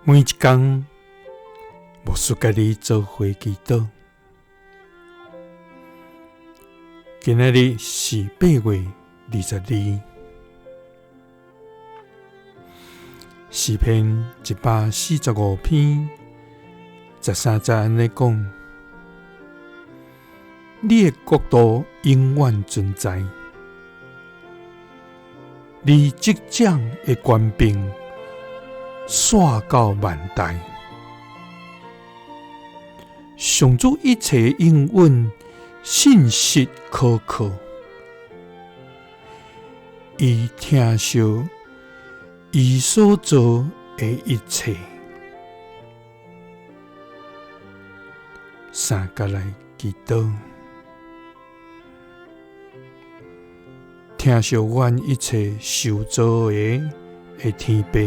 每一工，牧師佮你做伙祈禱。今仔日是8月22，詩篇145篇13節按呢講：你的國度永遠存在，你執掌的權柄紲到萬代。上主一切應允信實可靠，伊疼惜伊所造的一切。三佮來祈禱，疼惜阮一切受造的的天父，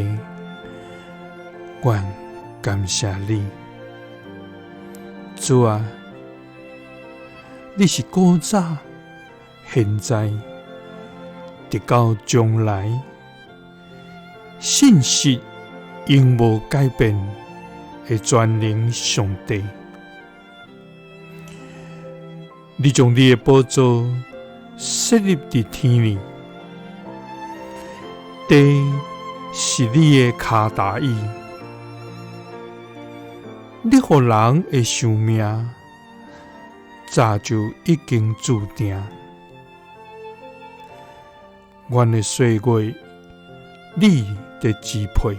阮感謝你，主啊，你是古早、現在、直到將來，信實永無改變的全能上帝。你將你的寶座設立佇天裡，地是你的跤踏椅。你予人的壽命早就已經註定，阮的歲月你佇支配，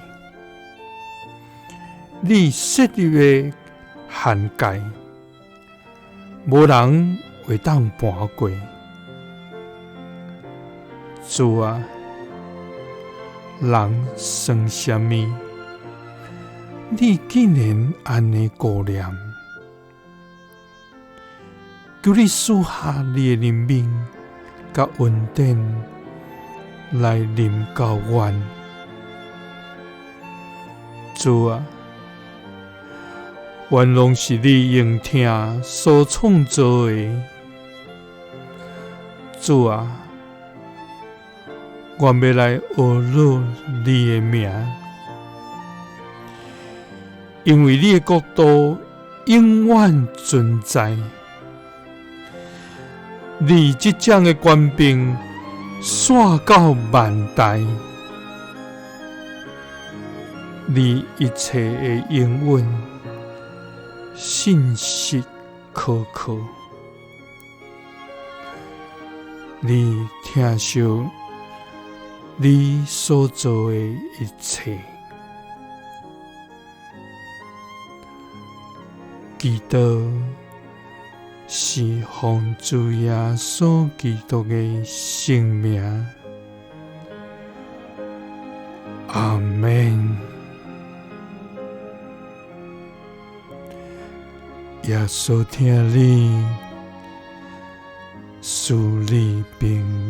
你設立的限界，無人會當盤過。主啊，人算啥物？你竟然按呢顧念？求你賜下你的憐憫佮恩典來臨到阮。主啊，阮攏是你用疼所創造的。主啊，阮欲來呵咾你的名，因為你的國度永遠存在，你執掌的權柄紲到萬代，你一切的應允信實可靠，你疼惜你所做的一切。祈禱是奉主耶穌基督的聖名，阿們。耶穌疼你，賜你平